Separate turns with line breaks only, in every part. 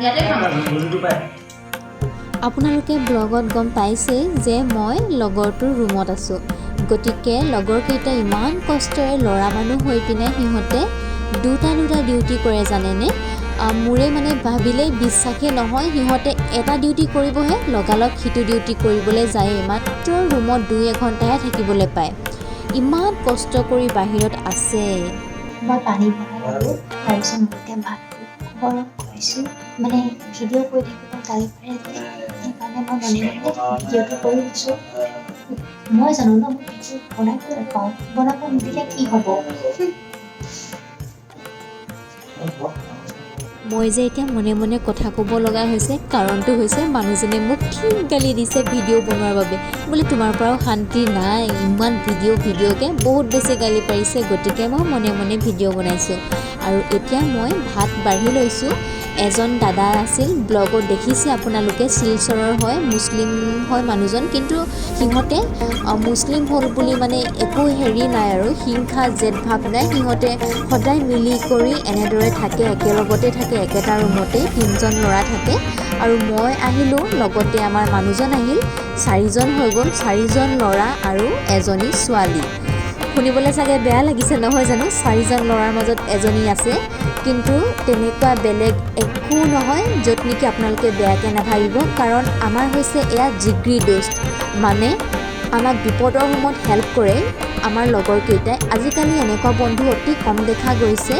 ইয়াতে খাম।
গধূলিটো পায়।
আপোনালোকে ব্লগত গম পাইছেই যে মই লগৰটোৰ ৰুমত আছোঁ। গতিকে লগৰকেইটা ইমান কষ্টৰে ল'ৰা মানুহ হৈ পিনে সিহঁতে দুটা দুটা ডিউটি কৰে, জানেনে? মোৰে মানে ভাবিলেই বিশ্বাসেই নহয়। সিহঁতে এটা ডিউটি কৰিবহে, লগালগ সিটো ডিউটি কৰিবলৈ যায়েই। মাত্ৰ ৰুমত 2-1 ঘণ্টাহে থাকিবলৈ পায়। ইমান কষ্ট কৰি বাহিৰত আছে।
মই পানী ভৰাই ল'লোঁ। তাৰপিছত মই এতিয়া ভাতটো গৰম কৰিছোঁ। মানে ভিডিঅ' কৰি থাকিব গালি পাৰে যে, সেইকাৰণে মই মনে মনে ভিডিঅ'টো কৰি লৈছোঁ। মই জানো ন, মই ভিডিঅ' বনাই ভাল পাওঁ। বনাব নিদিলে কি হ'ব?
মই যে এতিয়া মনে মনে কথা ক'ব লগা হৈছে, কাৰণটো হৈছে মানুহজনে মোক ঠিক গালি দিছে ভিডিঅ' বনোৱাৰ বাবে। বোলে, তোমাৰ পৰাও শান্তি নাই, ইমান ভিডিঅ' ভিডিঅ'কৈ বহুত বেছি গালি পাৰিছে। গতিকে মই মনে মনে ভিডিঅ' বনাইছোঁ আৰু এতিয়া মই ভাত বাঢ়ি লৈছোঁ। এজন দাদা আছিল, ব্লগত দেখিছে আপোনালোকে, শিলচৰৰ হয়, মুছলিম হয় মানুহজন। কিন্তু সিহঁতে মুছলিম হ'ল বুলি মানে একো হেৰি নাই আৰু হিংসা জেদ ভাৱ নাই। সিহঁতে সদায় মিলি কৰি এনেদৰে থাকে, একেলগতে থাকে, একেটা ৰুমতে তিনিজন ল'ৰা থাকে। আৰু মই আহিলোঁ, লগতে আমাৰ মানুহজন আহিল, চাৰিজন হৈ গ'ল। চাৰিজন ল'ৰা আৰু এজনী ছোৱালী। শুনিবলৈ চাগে বেয়া লাগিছে, নহয় জানো? চাৰিজন ল'ৰাৰ মাজত এজনী আছে। কিন্তু তেনেকুৱা বেলেগ একো নহয় য'ত নেকি আপোনালোকে বেয়াকৈ নাভাবিব, কাৰণ আমাৰ হৈছে এয়া জিগ্ৰী দোস্ত। মানে আমাক বিপদৰ সময়ত হেল্প কৰে আমাৰ লগৰকেইটাই। আজিকালি এনেকুৱা বন্ধু অতি কম দেখা গৈছে।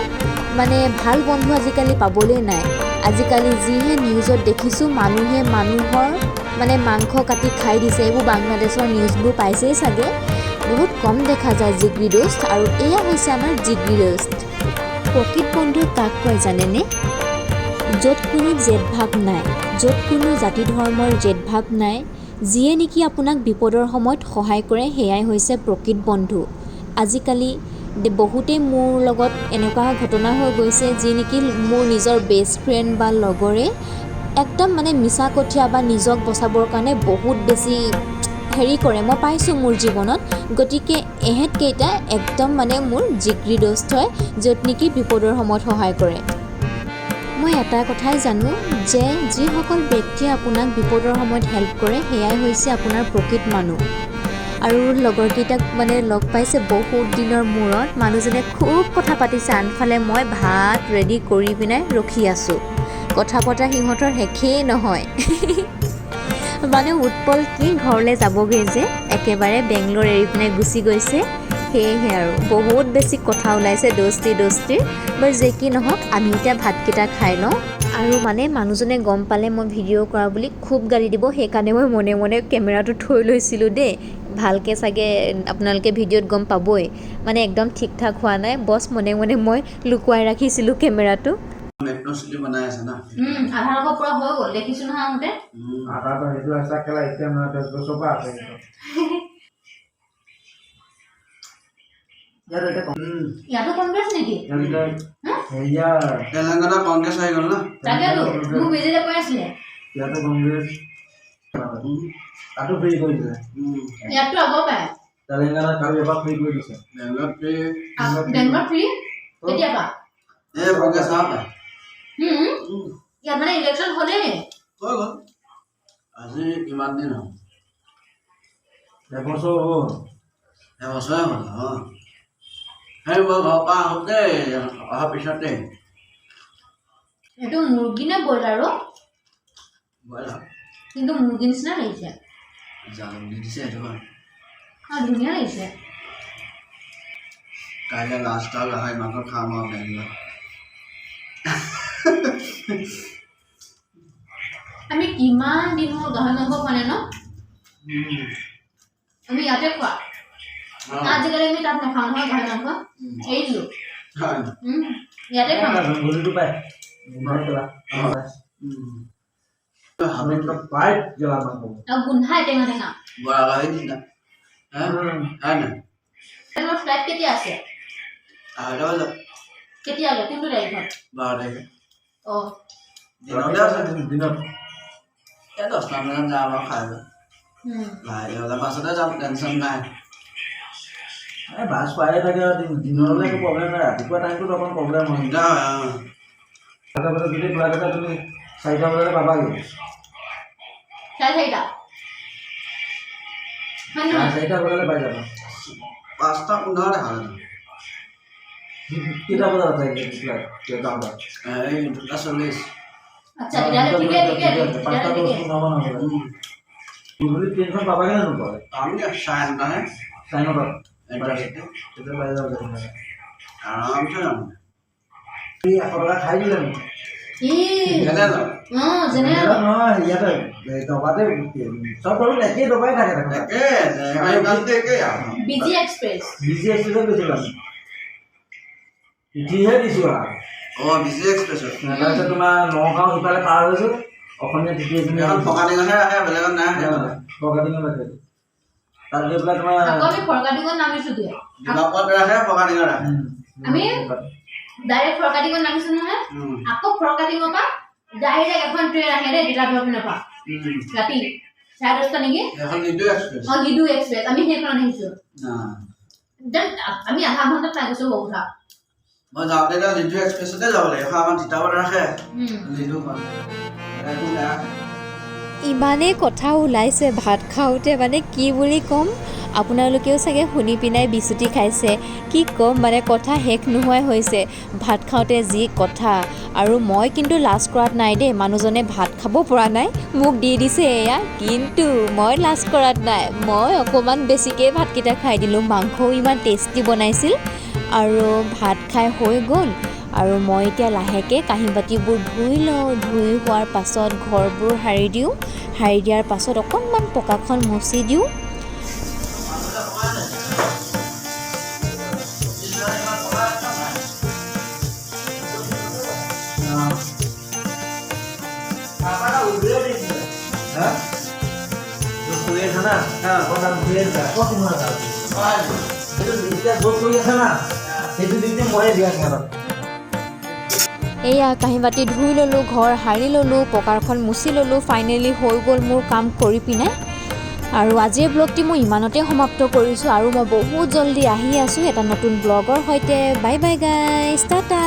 মানে ভাল বন্ধু আজিকালি পাবলৈ নাই। আজিকালি যিহে নিউজত দেখিছোঁ, মানুহে মানুহৰ মানে মাংস কাটি খাই দিছে। এইবোৰ বাংলাদেশৰ নিউজবোৰ পাইছেই চাগে। বহুত কম দেখা যায় জিগ্ৰী দোস্ত আৰু এয়া হৈছে আমাৰ জিগ্ৰী দোস্ত। প্ৰকৃত বন্ধু কাক কয় জানেনে? য'ত কোনো জেদভাৱ নাই, য'ত কোনো জাতি ধৰ্মৰ জেদভাৱ নাই, যিয়ে নেকি আপোনাক বিপদৰ সময়ত সহায় কৰে, সেয়াই হৈছে প্ৰকৃত বন্ধু। আজিকালি বহুতেই মোৰ লগত এনেকুৱা ঘটনা হৈ গৈছে, যি নেকি মোৰ নিজৰ বেষ্ট ফ্ৰেণ্ড বা লগৰে একদম মানে মিছা কঠীয়া বা নিজক বচাবৰ কাৰণে বহুত বেছি হেৰি কৰে, মই পাইছোঁ মোৰ জীৱনত। গতিকে এহেঁতকেইটা একদম মানে মোৰ জিগ্ৰী দোস্ত হয়, য'ত নেকি বিপদৰ সময়ত সহায় কৰে। মই এটা কথাই জানো যে যিসকল ব্যক্তিয়ে আপোনাক বিপদৰ সময়ত হেল্প কৰে, সেয়াই হৈছে আপোনাৰ প্ৰকৃত মানুহ। আৰু লগৰকেইটাক মানে লগ পাইছে বহুত দিনৰ মূৰত। মানুহজনে খুব কথা পাতিছে, আনফালে মই ভাত ৰেডি কৰি পিনে ৰখি আছোঁ। কথা পতা সিহঁতৰ শেষেই নহয়। মানে উৎপল কি ঘৰলৈ যাবগৈ যে, একেবাৰে বেংগলোৰ এৰি পিনে গুচি গৈছে, সেয়েহে আৰু বহুত বেছি কথা ওলাইছে দোস্তি দোস্তিৰ। বাৰু যে কি নহওক, আমি এতিয়া ভাতকেইটা খাই লওঁ। আৰু মানে মানুহজনে গম পালে মই ভিডিঅ' কৰা বুলি খুব গালি দিব, সেইকাৰণে মই মনে মনে কেমেৰাটো থৈ লৈছিলোঁ দেই। ভালকৈ চাগে আপোনালোকে ভিডিঅ'ত গম পাবই, মানে একদম ঠিক ঠাক হোৱা নাই। বছ, মনে মনে মই লুকুৱাই ৰাখিছিলোঁ কেমেৰাটো।
মেট্ৰ' চিটি বনাই আছে না?
আধালোকৰ পূৰা হৈ গ'ল, দেখিছোঁ নহয় আহোঁতে।
আধাটো সেইটো আছে কেলা, এতিয়া মানে 10 বছৰৰ পৰা আছে সেইটো। ইয়াত এতিয়া
ইয়াতো কংগ্ৰেছ নেকি?
ইয়াত এতিয়া হেৰিয়া।
তেলেংগানা কংগ্ৰেছ আহি গ'ল না।
তাকেতো মোক বিজেপিয়ে কৈ আছিলে।
ইয়াতো কংগ্ৰেছ, তাতো ফ্ৰী কৰি দিছে।
ইয়াততো আগৰ পায়।
তেলেংগানা কালি এবাৰ ফ্ৰী কৰি দিছে।
বেংগলত ফ্ৰী।
বেংগলত ফ্ৰী কেতিয়াৰ পৰা?
এই কংগ্ৰেছ অহা পায়।
ইয়াত মানে ইলেকশ্যন হ'লেই?
হৈ গ'ল, আজি কিমান দিন হ'ল?
এবছৰ হ'ল।
এবছৰে হ'ল। অঁ, সেই মই ঘৰৰ পৰা আহোঁতে, অহাৰ পিছতে।
এইটো মুৰ্গী নে ব্ৰইলাৰো?
ব্ৰইলাৰ।
কিন্তু মুৰ্গী নিচিনা লাগিছে।
জালুক দি দিছে, সেইটো কাৰণে।
অঁ, ধুনীয়া লাগিছে।
কাইলৈ লাষ্ট আৰু গাহৰি মাংস খাম আৰু বেংগলত।
আমি কিমান দিন হ'ল গাহৰি মাংস খোৱা নাই ন? আমি ইয়াতে খোৱা। আজিকালি আমি তাত নাখাওঁ নহয় গাহৰি মাংস, এৰি দিলোঁ।
হয়।
ইয়াতে খাওঁ।
গধূলিটো পায়, গোন্ধাই পেলা। পাই গেলা মাংস।
আৰু গোন্ধাই টেঙা টেঙা।
বৰা গাহৰি নিচিনা হে, হয় নাই?
তোমাৰ ফ্লাইট কেতিয়া আছে?
2:30 বজাত।
কেতিয়ালৈ, কোনটো তাৰিখত?
12 তাৰিখে।
অঁ।
দিনতে আছে।
দিনত।
এই 10টা বজাত যাম আৰু খাই লৈ লাহে হ'লে বাছতে যাম, টেনশ্যন নাই।
এই বাছ পায়ে থাকে আৰু দিনলৈ একো প্ৰব্লেম নাই। ৰাতিপুৱা টাইমটোত অকণ প্ৰব্লেম হয়।
দিগদাৰ হয়, অঁ।
তাৰপিছত যদি ফ্লাইট এটা তুমি 4টা বজাতে পাবাগৈ।
4:30। হয় নহয়?
4:30 বজাতে পাই যাবা।
5:15 দেখা যায়।
কেইটা বজাত আছে যাওঁতে?
এই 2:40।
আচ্ছা, তেতিয়াহ'লে ঠিকে ঠিকে।
5টা
তেতিয়াহ'লে
10
ঠিকে।
15 মান হ'ব। গধূলি ট্ৰেইনখন পাবাগে নে নোপোৱা?
পাম দিয়া, 9:30হে।
9:30ত।
ইণ্টাৰচিটি।
তেতিয়া পাই যাব তেনেহ'লে।
আৰামছে যাম।
এই 100 টকা খাই দিলে মোক।
ই
জেনেৰেলত?
অঁ, জেনেৰেল।
নহয়, ইয়াতে এই ডবাতে চব বাৰু একেই ডবাই থাকে দেখোন।
একে, ইমানটো একেই আৰু।
Busy express.
বিজি এক্সপ্ৰেছত গৈছিলোঁ আমি, উঠিহে দিছোঁ আৰু।
অঁ, বিজি এক্সপ্ৰেছত।
তাৰপিছত তোমাৰ নগাঁও সিফালে পাৰ হৈছোঁ, অসমীয়া টিটি এজনী।
এখন ফৰকাটিঙতহে ৰাখে, বেলেগত নাই।
ফৰকাটিঙত ৰাখে। তাত গৈ পেলাই তোমাৰ
আকৌ আমি ফৰকাটিঙত নামিছোগে।
ডিমাপুৰত ৰাখে, ফৰকাটিঙত ৰাখে।
আমি ডাইৰেক্ট ফৰকাটিঙত নামিছো নহয়। আকৌ ফৰকাটিঙৰ পৰা ডাইৰেক্ট এখন ট্ৰেইন আহে দেই তিতাবৰ পিনৰ পৰা, ৰাতি 10:30 নেকি।
এখন লিডু এক্সপ্ৰেছ।
অঁ, লিডু এক্সপ্ৰেছ, আমি সেইখনত আহিছোঁ। Then আমি আধা ঘণ্টাত পাই গৈছোঁ বৰকোঠা।
মই যাওঁতে এতিয়া লিডু এক্সপ্ৰেছতে যাব লাগিব। এখন আমাৰ তিতাবৰত ৰাখে লিডুখন, একো নাৰাখে।
ইমানেই কথা ওলাইছে ভাত খাওঁতে, মানে কি বুলি ক'ম, আপোনালোকেও চাগে শুনি পিনাই বিচুতি খাইছে। কি ক'ম, মানে কথা শেষ নোহোৱাই হৈছে ভাত খাওঁতে যি কথা। আৰু মই কিন্তু লাজ কৰাত নাই দেই। মানুহজনে ভাত খাব পৰা নাই, মোক দি দিছে এয়া, কিন্তু মই লাজ কৰাত নাই। মই অকণমান বেছিকেই ভাতকেইটা খাই দিলোঁ। মাংসও ইমান টেষ্টি বনাইছিল। আৰু ভাত খাই হৈ গ'ল আৰু মই এতিয়া লাহেকৈ কাঁহী বাতিবোৰ ধুই লওঁ। ধুই হোৱাৰ পাছত ঘৰবোৰ সাৰি দিওঁ। সাৰি দিয়াৰ পাছত অকণমান পকাখন মচি দিওঁ।
হা, শুই আছা না? শুই আছা? সেইটো এতিয়া য'ত কৰি আছা না, সেইটো ডিউটি ময়ে দিয়া সিহঁতক।
এয়া কাঁহী বাতি ধুই ল'লোঁ, ঘৰ সাৰি ল'লোঁ, পকাৰখন মুচি ল'লোঁ। ফাইনেলি হৈ গ'ল মোৰ কাম কৰি পিনে। আৰু আজিৰ ব্লগটি মই ইমানতে সমাপ্ত কৰিছোঁ আৰু মই বহুত জল্দি আহি আছোঁ এটা নতুন ব্লগৰ সৈতে। Bye bye guys, Tata.